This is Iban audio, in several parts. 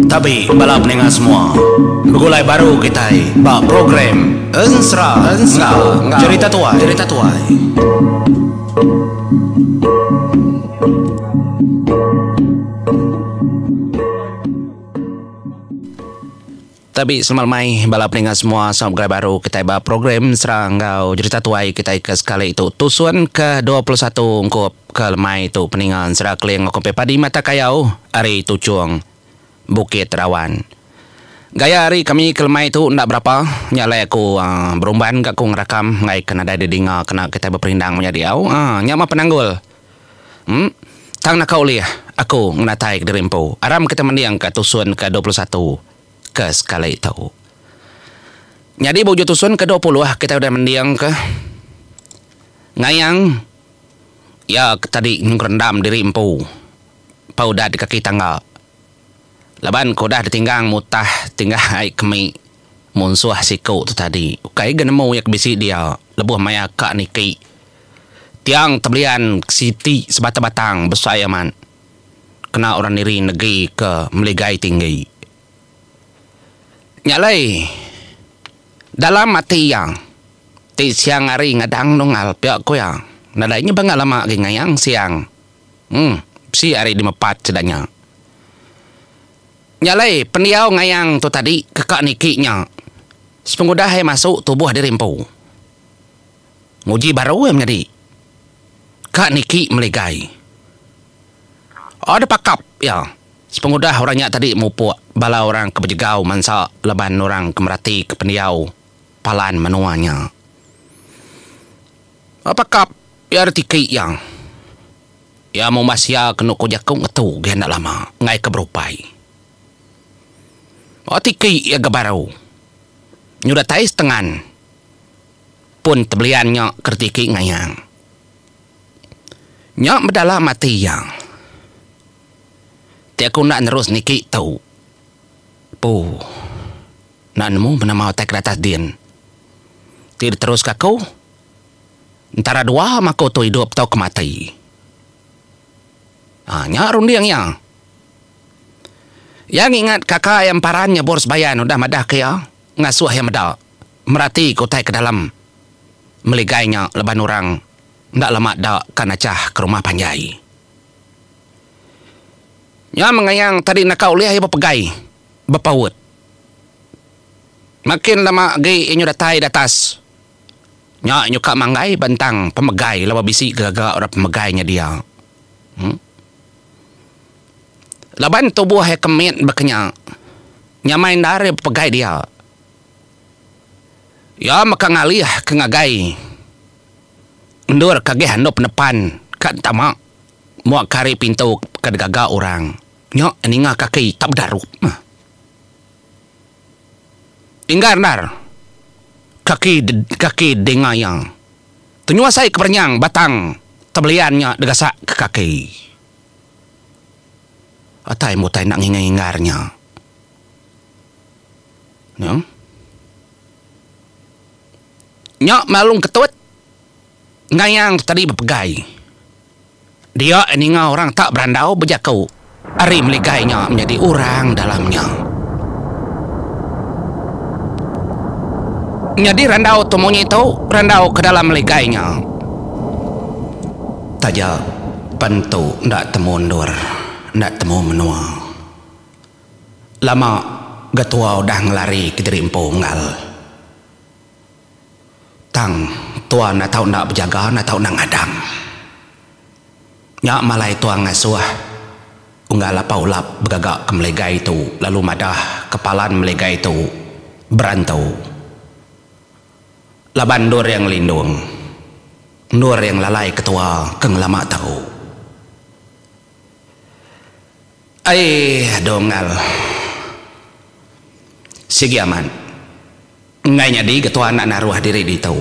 Tabi bala peninga semua. Begulai baru kitai ba program Ensera enggau Jerita Tuai. Jerita Tuai. Tabi selamat lemai bala peninga semua selamat begulai baru kitai ba program Ensera enggau Jerita Tuai kitai ke sekali tu tusun ke 21 ungkup ke lemai tu peninga Ensera Keling enggau Kompe Padi Mata Kayau ari Tuchong Bukit Rawan. Gaya hari kami ke lemai tu enda berapa nya alai aku aaa berumban ga aku ngerakam enggai ke nadai didinga kena kitai beperindang maya diau aaa nya mah penanggul. Em. Tang naka ulih aku ngenatai kediri empu. Aram kita mending ka tusun ke 21 ke sekali tu. Nyadi ba ujung tusun ke 20 kita udah mending ke ngayang iya ke tadi ngerendam diri empu pa udah di kaki tangga. Laban ke udah ditinggang mutah tinggal ai kemi munsuh siku tu tadi. Ukai ga nemu iya ke bisi dia lebuh maya ka niki tiang tebelian siti sebatang-batang besai amat kena orang diri negi ke meligai tinggi. Nya alai dalam ati iya ti siang hari ngadang nunggal pia ku iya nadai nya bangat lama agi ngayang siang uhh bisi hari dimepat sida nya. Nya alai pendiau ngayang tu tadi ke ka niki nya sepengudah iya masu tubuh diri empu. Nguji baru iya menyadi ka niki meligai. Ada pakap iya sepengudah orang nya tadi mupuk bala orang ke bejegau mansa laban orang ke merati ke pendiau palan menua nya. Pakap iya retiki iya. Iya mumbas iya kenu ku jaku ngetu gi enda lama enggai ke berupai. Tiki iya ga baru nyudah tai setengan. Pun tebelian nya ke retiki ngayang. Nya bedalam ati iya. Ti aku enda nerus niki tu. Puh. Enda nemu penama utai ke datas din. Ti diteruska aku, entara dua meh aku tu idup tauka mati. Haa nya runding iya. Iya ngingat kaka iya emparan nyebur sebayan udah madahka iya ngasuh iya meda. Meratika utai ke dalam meligai nya laban orang enda lama da ka nachah ke rumah panjai. Nya mengayang tadi naka ulih iya bepegai bepaut. Makin lama agi inyu datai di atas nya inyu ka manggai ba entang pemegai laban bisi gaga orang pemegai nya dia. Em. Laban tubuh iya ke mit baka nya nyamai endar iya bepegai dia. Iya mega ngalih ke ngagai endur ke agih andu penepan ka tama mua ke ari pintu ke digaga orang nya ninga kaki tak bedarup. Inggar endar kaki kaki dinga iya. Tenyuh asai ke berenyang batang tebelian nya digasak ke kaki. Atai mutai enda ngingar-ngingar nya. Nya. Nya malung ketut ngayang tadi bepegai. Dia ninga orang tak berandau bejaku ari meligai nya menyadi orang dalam nya. Nyadi randau tu munyi tu randau ke dalam meligai nya. Taja pen tu enda temu endur enda temu menua. Lama ga tua udah ngelari kediri empu unggal. Tang tua enda tau enda bejaga enda tau enda ngadang. Nya malai tua ngasuh unggal Apau Ulap begaga ke meligai tu lalu madah ke palan meligai tu berantu. Laban endur iya ngelindung, endur iya ngelalai ke tua ke ngelama tau. Aih Dongal. Sigi amat. Enggai nyadi ga tuan enda naruh diri ditu.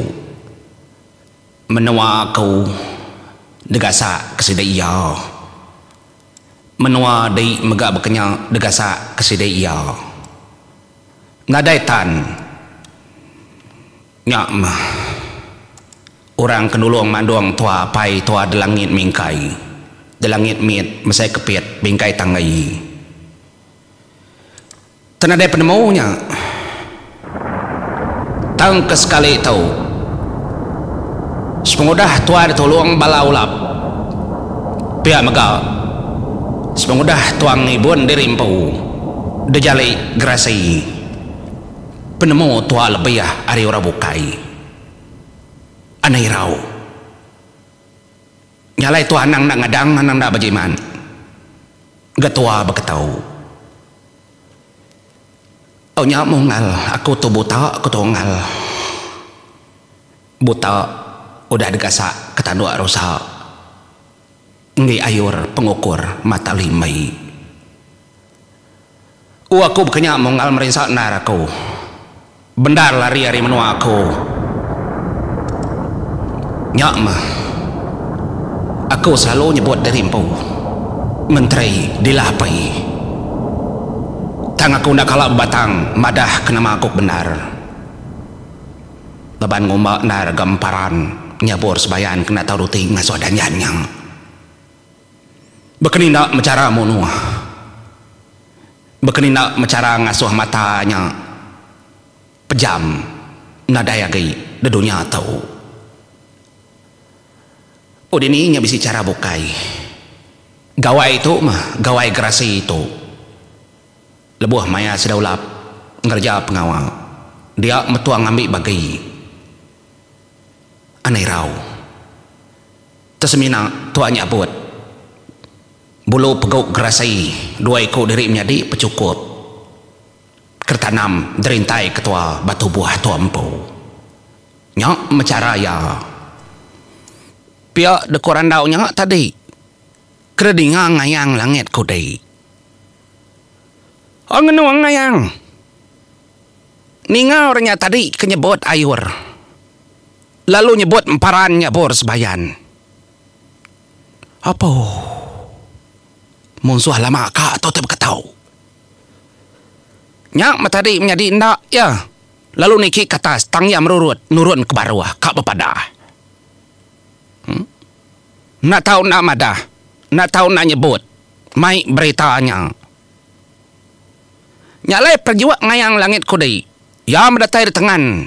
Menua aku degasak ke sida iya. Menua di mega bekenya degasak ke sida iya. Nadai tan. Nya meh. Orang ke nulung mandung tua apai tua delangit mingkai. Delangit mit mesai kepit bingkai tanggai. Te nadai penemu nya. Tang ke sekali tu, sepengudah tua ditulung bala ulap, pia mega sepengudah tua ngibun diri empu dejali gerasi penemu tua lebih ari orang bukai. Anang irau. Nya alai tua anang enda ngadang anang enda bejimat ga tua beketau. Au nya mung ngal aku tu buta ku tu ngal. Buta udah digasak ke tanduk rusa enggi ayur pengukur mata limbi. U aku baka nya mung ngal merinsa endar aku. Bendar lari ari menua aku. Nya meh aku selalu nyebut diri empu menteri dilah api. Tang aku enda kala bebatang madah ke nama aku ke bendar. Laban ngumba endar ga emparan nyabur sebayan kena tau ruti ngasuh danjan nya. Bekeninda mechara munuh. Bekeninda mechara ngasuh mata nya pejam nadai agi di dunya tu. Oh dini nya bisi chara bukai. Gawai tu mah gawai gerasi tu. Lebuh maya sida ulap ngereja pengawa dia metua ngambi bagi. Anai irau. Tesemina tua nyabut. Bulu pegu gerasi dua iku diri menyadi pechukup keretanam derintai ketua ba tubuh tua empu. Nya meh chara iya. Pia deka randau nya tadi kena dinga ngayang langit kudi. Oh ngenung ngayang. Ninga orang nya tadi ke nyebut ayur lalu nyebut emparan nyabur sebayan. Apo. Munsuh lama ka tu ti beketau. Nya meh tadi menyadi enda iya lalu niki ke atas tang iya merurut nurun ke baruh ka bepadah. Em. Enda tau enda madah, enda tau enda nyebut mai berita nya. Nya alai perejuk ngayang langit kudi iya meh datai ditengan.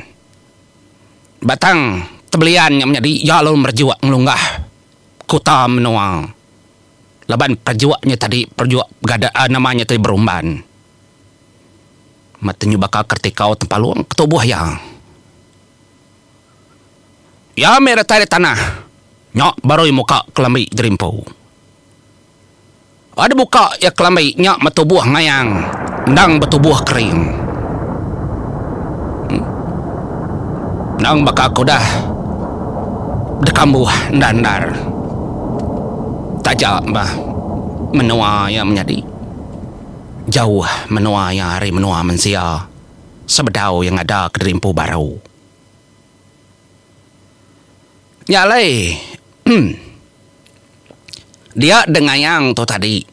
Batang tebelian nya menyadi iya lalu merejuk ngelunggah kuta menua laban perejuk nya tadi perejuk gada nama nya tadi berumban. Mata nyu baka kertikau tempalung ke tubuh iya. Iya meh datai di tanah nya baru iya muka kelambi jerimpu. Ada buka iya kelambi nya metubuh ngayang endang betubuh kering. Endang baka ke udah dekambuh endar-endar. Taja bah menua iya menyadi jauh menua iya ari menua mensia sebedau iya ngada ke diri empu baru. Nya alai dia dengayang tu tadi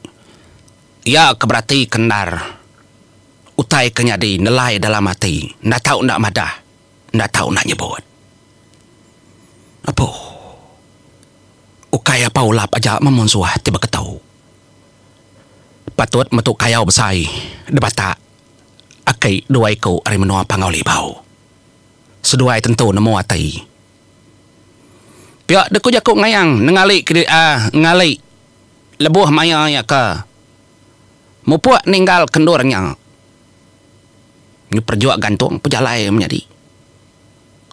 iya ke berati ke endar utai ke nyadi nelai dalam ati enda tau enda madah enda tau enda nyebut. Apu ukai apa ulap aja meh munsuh ti beketu. Patut metu kayau besai debatak aki dua iku ari menua Panggau Libau. Seduai tentu nemu ati. Pia deh ku jaku ngayang nengali ke aaa ngali lebuh maya iya ke mupuk ninggal ke endur nya. Nyu perejuk gantung pejalai menyadi.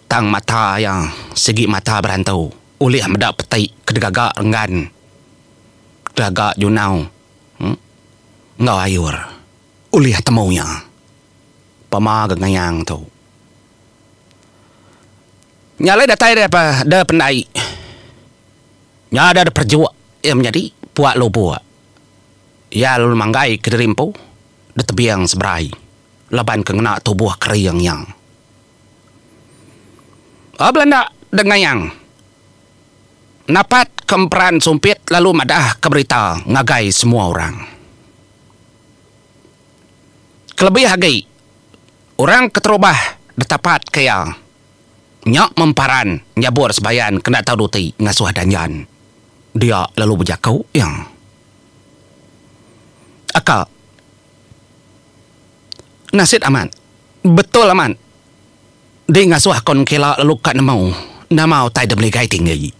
Tang mata iya sigi mata berantu ulih meda peti ke digaga renggan digaga junau enggau ayur ulih temu iya. Pama ga ngayang tu. Nya alai datai deh pa deh pendai. Nya deh perejuk iya menyadi puak lubok. Iya lalu manggai kediri empu deh tebing seberai laban ke ngena tubuh kering iya. Ba belanda deh ngayang napat ke emperan sumpit lalu madah ke berita ngagai semua orang. Kelebih agi, orang keterubah ditapatka iya nya memparan nyabur sebayan kena tau duti ngasuh danjan. Dia lalu bejaku iya. Aka. Nasit amat. Betul amat. Di ngasuh aku nengkila lalu ka nemu nama utai da meligai tinggi.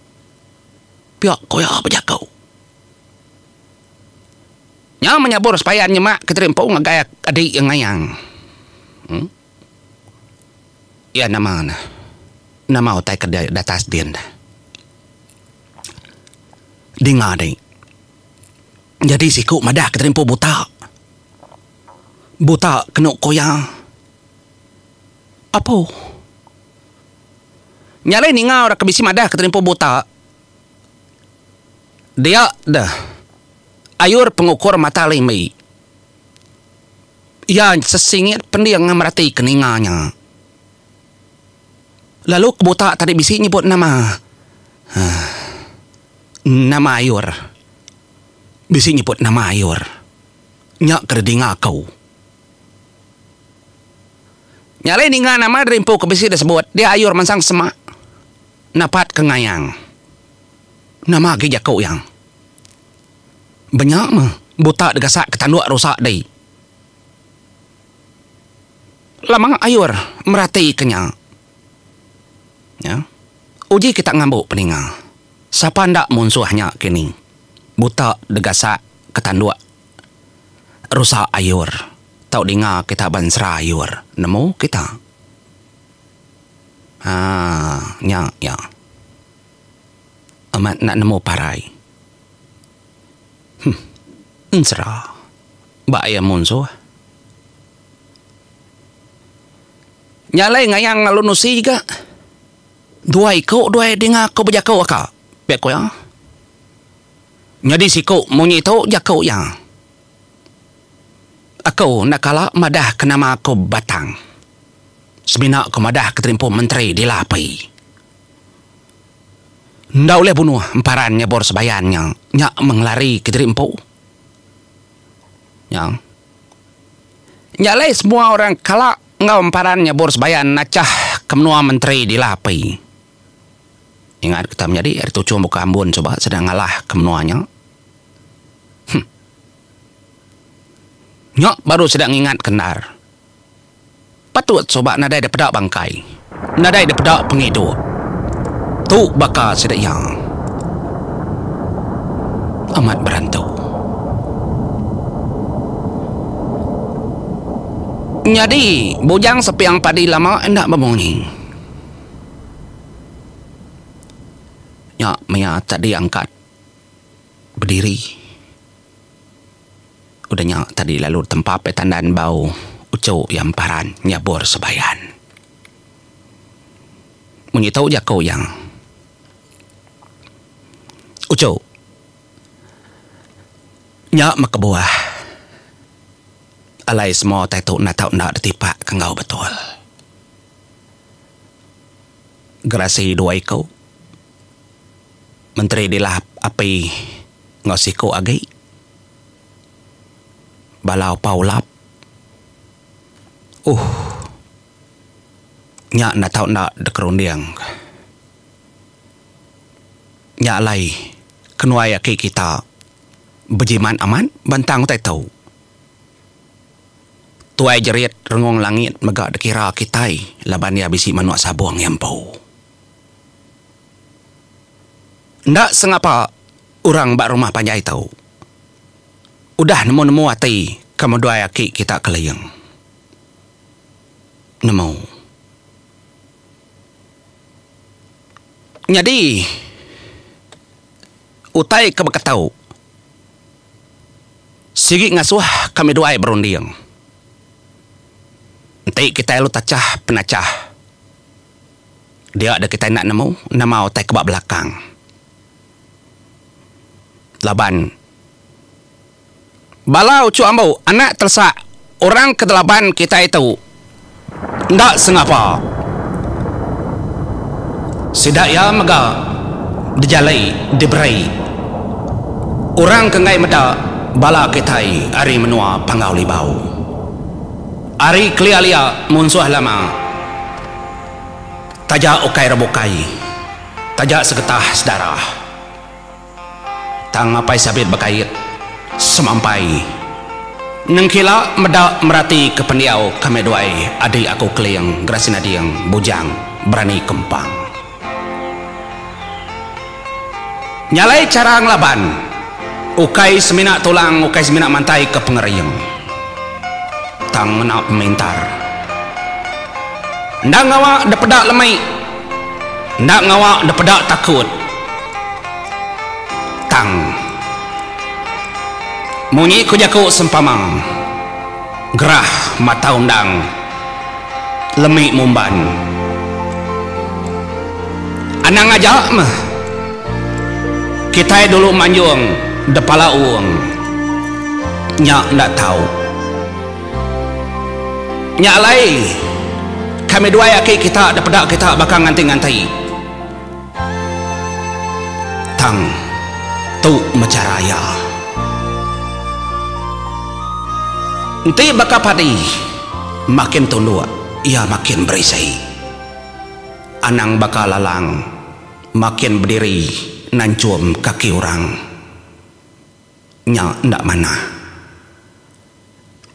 Pia ku iya bejaku. Nya menyabur sepayan nyemak ke diri empu ngagai adi iya ngayang. Em. Iya nama ne. Nama utai ke datas din. Dinga dei. Nyadi siku madah ke diri empu buta. Buta kenu ku iya. Apu. Nya alai ninga orang ke bisi madah ke diri empu buta. Dia deh ayur pengukur mata limbi. Iya sesingit pending merati ke ninga nya. Lalu ke buta tadi bisi nyebut nama uhh nama ayur. Bisi nyebut nama ayur. Nya ke didinga aku. Nya alai ninga nama diri empu ke bisi disebut dia ayur mansang semak napat ke ngayang. Nama agi jaku iya. Benya meh buta digasak ke tanduk rusa dei. Lama ayur merati ke nya. Nya. Uji kita ngambu peninga. Sapa enda munsuh nya kini. Buta digasak ke tanduk rusa ayur. Tau dinga kita ba ensera ayur. Nemu kita. Haa nya iya. Amat enda nemu parai. Huh. Ensera. Ba iya munsuh. Nya alai ngayang lalu nusi ga. Dua iku duai dinga aku bejaku aka, pia ku iya. Nyadi siku munyi tu jaku iya. Aku enda kala madah ke nama aku Batang. Semina ku madah ke terimpu menteri Dila Api. Enda ulih bunuh emparan nyebur sebayan nya, nya mengelari kediri empu. Nya. Nya alai semua orang kala enggau emparan nyebur sebayan nachah ke menua menteri Dila Api. Ingat kita menyadi ari tuchum buka ambun suba sida ngalah ke menua nya. Huh. Nya baru sida ngingat ke endar. Patut suba nadai dipeda bangkai, nadai dipeda pengidup. Tu baka sida iya. Amat berantu. Nyadi, Bujang Sepiang Padi lama enda bemunyi. Nya maya tadi angkat bediri. Udah nya tadi lalu tempap iya tandan bau uchu iya emparan nyabur sebayan. Munyi tu jaku iya. Uchu. Nya meh kebuah alai semua utai tu enda tau enda ditipak ke enggau betul. Gerasi dua iku menteri dilap api enggau siku agi. Bala upa ulap. Uhh. Nya enda tau enda dikerunding. Nya alai kenuai aki kita bejimat amat bentang utai tu. Tuai jerit rengung langit mega dikira kitai laban iya bisi manuk sabung iya empu. Enda sengapa orang ba rumah panjai tu udah nemu-nemu ati ke meduai aki kita Keling. Nemu. Nyadi utai ke beketu sigi ngasuh kami duai berunding. Enti kitai lalu tachah penachah dia deh kitai enda nemu nama utai ke ba belakang. Laban bala uchu ambu anak telesak orang ke delaban kitai tu enda sengapa. Sida iya mega dijalai diberi orang ke enggai meda bala kitai ari menua Panggau Libau. Ari kelia lia munsuh lama taja ukai rebukai. Taja segetah sedarah. Tang Apai Sabit bekait semampai nengkila meda merati ke pendiau kami duai adi aku Keling Gerasi Nading Bujang Berani Kempang. Nya alai chara ngelaban ukai semina tulang ukai semina mantai ke pengering tang ngena pemintar. Enda ngawa depeda lemi enda ngawa depeda takut tang munyi ku jaku sempama gerah mata undang. Lemi mumban. Anang aja meh. Kitai dulu manjung depala uung. Nya enda tau. Nya alai kami duai aki kita depeda kita baka nganti-nganti. Tang tu meh chara iya. Enti baka padi makin tunduk iya makin berisi. Anang baka lalang makin bediri nanchum kaki orang. Nya enda manah.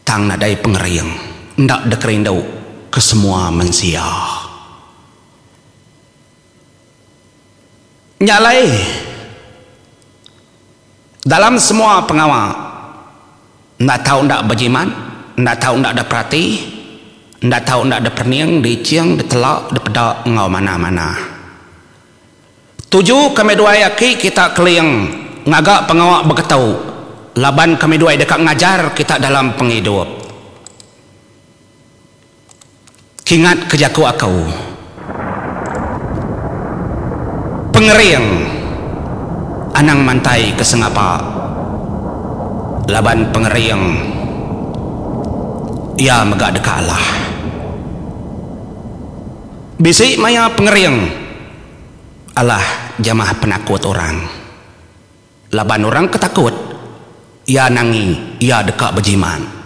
Tang nadai pengering enda dikerindu ke semua mensia. Nya alai, dalam semua pengawa, enda tau enda bejimat, enda tau enda diperati, enda tau enda diperening, diching, ditela, dipeda enggau manah-manah. Tuju kami duai aki kita Keling ngaga pengawa beketu laban kami duai deka ngajar kita dalam pengidup. Kingat ke jaku aku. Pengering anang mantai ke sengapa laban pengering iya mega deka alah. Bisi maya pengering alah jamah penakut orang. Laban orang ke takut iya nangi iya deka bejimat.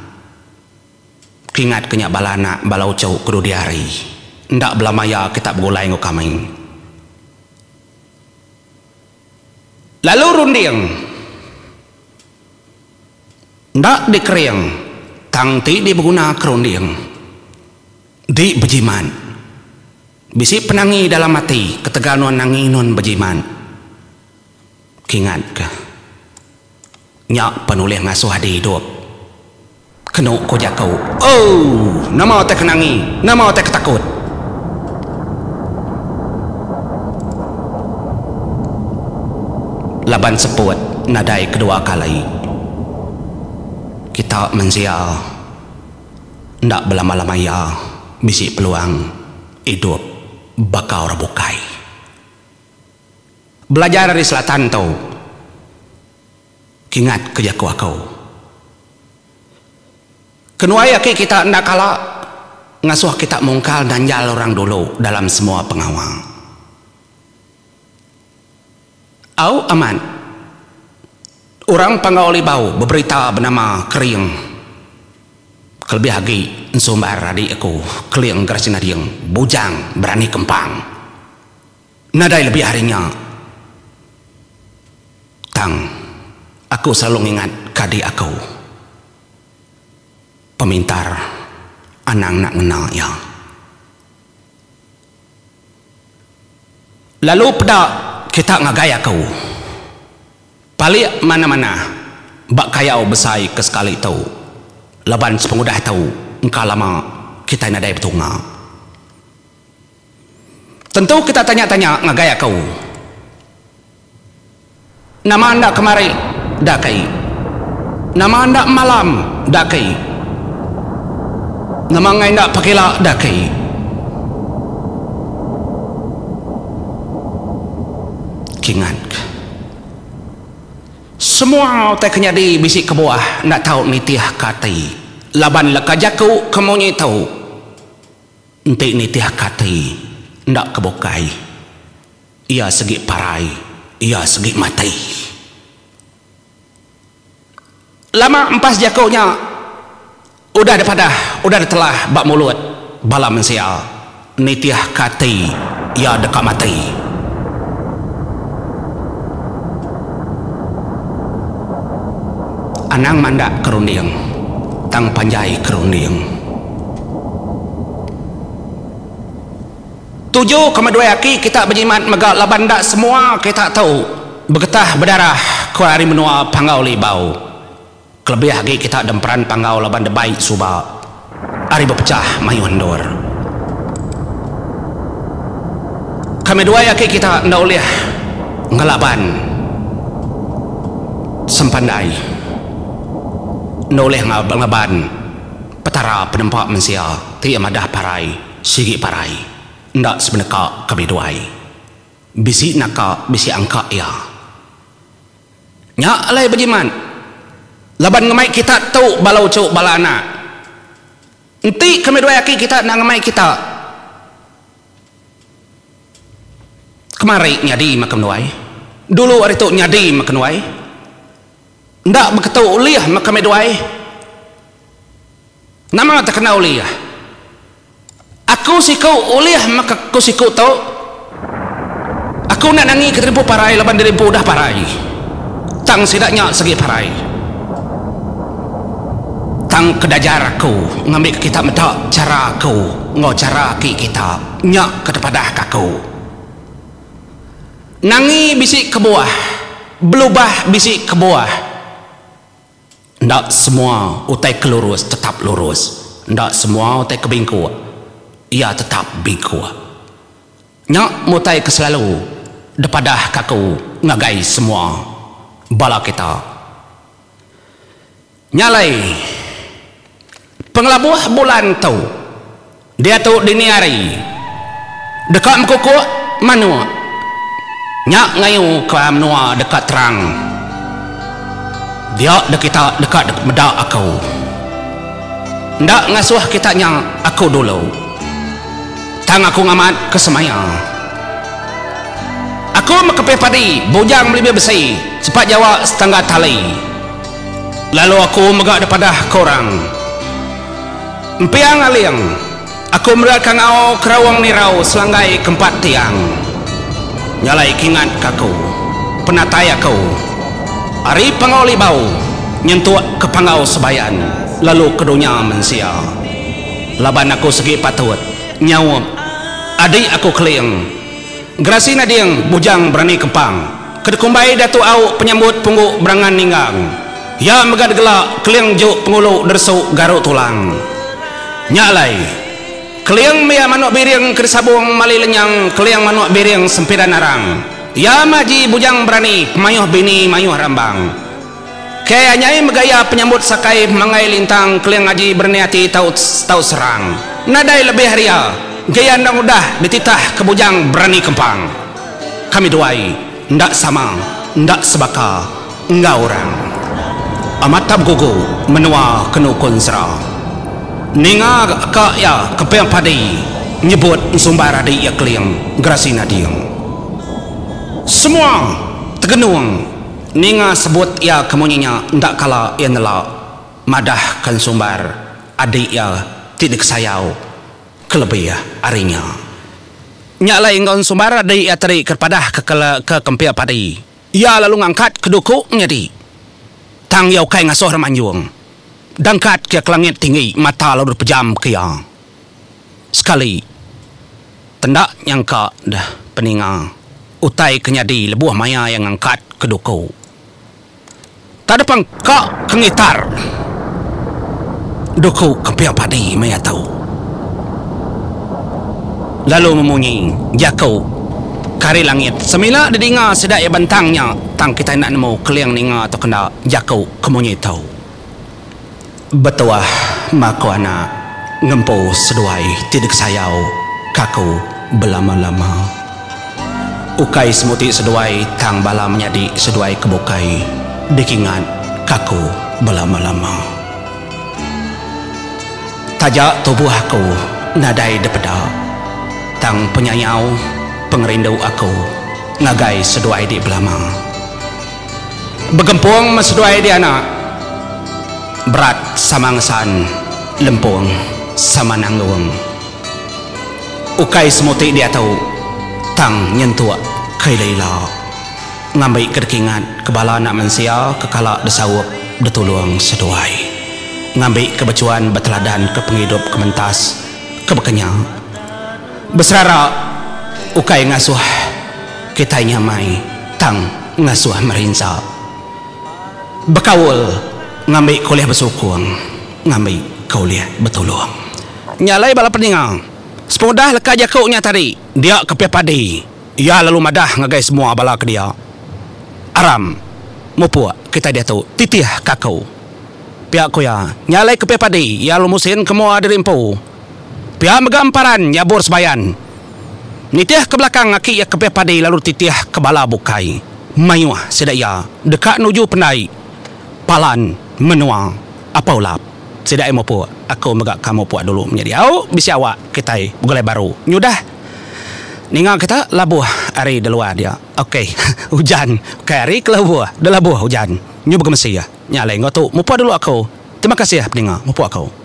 Kingat ke nya bala anak bala uchu ke dudi hari. Enda bela maya kita begulai enggau kami. Lalu runding enda dikering tang ti dibeguna ke runding di bejimat. Bisi penangi dalam ati ketegal nuan nangi nuan bejimat. Kingat ke. Nya pen ulih ngasuh adi idup. Kenu ku jaku. Ooh! Nama utai ke nangi? Nama utai ke takut? Laban seput nadai kedua kali. Kita mensia enda belama-lama iya bisi peluang idup baka orang bukai. Belajar ari selatan tu. Kingat ke jaku aku. Kenuai aki kita enda kala ngasuh kita mungkal nanjal orang dulu dalam semua pengawa. Au amat. Orang Panggau Libau beberita benama Kering. Kelebih agi ensumbar adik aku Keling Gerasi Nading Bujang Berani Kempang. Nadai lebih ari nya. Tang, aku selalu ngingat ka adik aku. Pemintar anang enda ngena iya. Lalu peda kita ngagai aku. Palik manah-manah ba kayau besai ke sekali tu laban sepengudah tu engka lama kitai nadai betunga. Tentu kita tanya-tanya ngagai aku. Nama enda kemari da kai. Nama enda malam da kai. Nama enggai enda pekila da kai. Kingat. Semua utai ke nyadi bisi kebuah enda tau nitihka ati laban leka jaku ke munyi tu. Enti nitih ka ati enda ke bukai, iya segi parai, iya segi mati. Lama empas jaku nya udah dipadah, udah ditelah ba mulut bala mensia, nitih ka ati iya deka mati. Anang mandak ke runding tang panjai ke runding. Tuju ke meduai aki kita bejimat mega laban enda semua kita tu begetah bedarah ke ari menua Panggau Libau. Kelebih agi kita demperan Panggau laban debai suba ari bepechah mayuh endur. Kami duai aki kita enda ulih ngelaban sempandai, enda ulih ngelaban Petara penempa mensia ti iya madah parai sigi parai enda semeneka kami duai. Bisi naka bisi angka iya. Nya alai bejimat laban ngemai kita tu bala uchu bala anak. Enti kami duai aki kita enda ngemai kita kemari nyadi meh kemenuai. Dulu ari tu nyadi meh kenuai. Enda beketu ulih meh kami duai. Nama tekena ulih? Aku siku ulih meh ku siku tu. Aku enda nangi ke diri empu parai laban diri empu udah parai. Tang sida nya segi parai. Tang ke dajar aku ngambika kita meda chara aku enggau chara aki kita nya ke tepadahka aku. Nangi bisi kebuah, belubah bisi kebuah. Enda semua utai ke lurus tetap lurus. Enda semua utai ke bingkuk, iya tetap bingkuk. Nya meh utai ke selalu dipadahka aku ngagai semua bala kita. Nya alai, pengelabuh bulan tu diatu dini hari deka mekukuk manuk nya ngayu ke menua deka terang dia deh kita deka meda aku. Enda ngasuh kita nya aku dulu tang aku ngamat ke semaya. Aku mekepih padi bujang melibih besi sepa jawa setangga tali. Lalu aku mega dipadah ke orang, Empiang aling, aku meda kangau keraung nirau selanggai kempat tiang. Nya alai kingat ke aku, penatai aku ari Panggau Libau nyentuk ke Panggau Sebayan lalu ke dunya mensia. Laban aku segi patut nyaup adi aku Keling, Gerasi Nading Bujang Berani Kempang. Ke dikumbai Datu Au penyambut punggu berangan ninggang. Iya mega digela Keling Juk Pengulu Deresu Garu Tulang. Nya alai, Keling mia manuk biring ke disabung mali lenyang Keling manuk biring sempidan arang. Iya maji bujang berani pemayuh bini mayuh rambang. Ke anyai mega iya penyambut sakai pemanggai lintang Keling aji berani ati tau tau serang. Nadai lebih ari iya, gaya endang udah dititah ke bujang berani kempang. Kami duai enda sama enda sebaka enggau orang. Amat tak begugu menua kenu ku ensera. Ninga ka iya keping padi nyebut ensumbar adi iya Keling Gerasi Nading. Semua tegenung ninga sebut iya ke munyi nya enda kala iya nela madah ke ensumbar adi iya ti dikesayau kelebih ari nya. Nya alai enggau ensumbar adi iya tadi ke padah ke ke kempia padi. Iya lalu ngangkat ke duku nyadi. Tang iya ukai ngasuh Remanjung. Dangkat ke iya ke langit tinggi mata lalu dipejam ke iya. Sekali tenda nyangka deh peninga utai ke nyadi lebuh maya iya ngangkat ke duku. Tada pangka ke ngitar duku kemping padi maya tu. Lalu memunyi jaku ke ari langit semina didinga sida iya bentang nya tang kitai enda nemu keling ninga tauka enda jaku ke munyi tu. Betuah maku anak ngempu seduai ti dikesayau ka aku belama-lama. Ukai semuti seduai tang bala menyadi seduai ke bukai dikingat ka aku belama-lama. Taja tubuh aku nadai dipeda tang penyayau pengerindu aku ngagai seduai di belama. Begempung meh seduai di anak. Berat sama ngesan, lempung sama nanggung. Ukai semuti diatu tang nyentuk ke ila-ila. Ngambi ke dikingat ke bala anak mensia ke kala disaup ditulung seduai ngambi ke bechuan beteladan ke pengidup ke mentas ke baka nya. Beserara ukai ngasuh kitai nyamai tang ngasuh merinsa. Bekaul ngambi ke ulih besukung ngambi ke ulih betulung. Nya alai bala peninga sepengudah leka jaku nya tadi dia ke pia padi iya lalu madah ngagai semua bala ke dia. Aram mupuk kitai diatu titih ke aku. Pia ku iya. Nya alai ke pia padi iya lalu musin ke mua diri empu. Pia mega emparan nyabur sebayan. Nitih ke belakang aki iya ke pia padi lalu titih ke bala bukai. Mayuh sida iya deka nuju pendai palan menua Apau Lap. Sida iya mupuk, aku mega ka mupuk dulu menyadi au bisi awak kitai begulai baru. Nyudah ninga kita labuh ari deluar dia. Ok ujan ukai ari ke labuh delabuh ujan nyu begemesi. Nya alai enggau tu mupuk dulu aku. Terima kasih peninga mupuk aku.